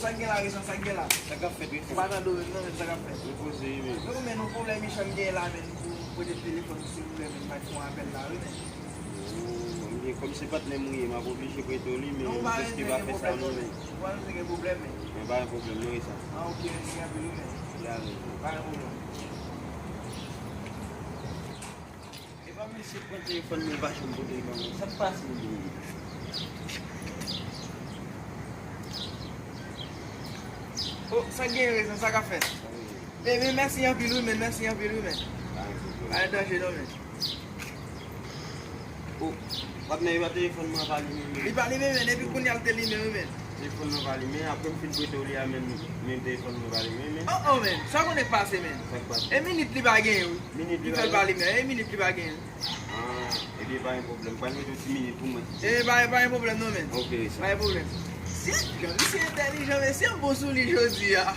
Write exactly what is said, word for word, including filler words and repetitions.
Sa k gen la, Rezan, sa k gen la? Sa k ap fèt, wi, Ou pa nan do menm non, men sa k ap fèt? Repoze, wi, men. Mwen, men, nou pwoblèm ichanm gen la, men, pou pote telefòn, silvouplè, men, m pa t fè yon apèl la, wi, men. Oh, ebyen, kòm se patnè m ou ye, m ap oblije prete w li, men Non, m ou pa panse bezwen pa gen fè sa, pwoblèm, non, non, men. men. Ou pa bezwen gen pwoblèm, men. Men pa gen pwoblèm, non, e sa. Ah, ok, mèsi anpil, wi, men. Li a rezon. Pa gen pwoblèm. E pa mesye pran telefòn mwen, pa janm pote l ban mwen. Sa k pase, men? Oh, sa k gen, Rezan, sa k ap fèt? Men, men, mèsi anpil, wi, men, mèsi anpil, wi, men. Pa gen pwoblèm. Pa gen danje, non, men. Oh, patnè, yo, telefòn mwen pa limen, men. Li pa limen, men, epi kounye a l te limen, wi, men. Telefòn mwen pa limen, apre m fin prete w li a, men, men telefòn mwen pa limen, men. Oh, oh, men, sa konnen k pase, men. Sa k pase? E minit li pa genyen, wi. Minit Li li fè l pa pa limen, e minit li pa genyen. Ah, ebyen, pa gen pwoblèm. Pral mete yon ti minit pou mwen. E pa, pa gen pwoblèm, non, men. Ok, sa. Pa gen pwoblèm. Si, jan misye entèlijan, men, si yon bon sou li jodi a.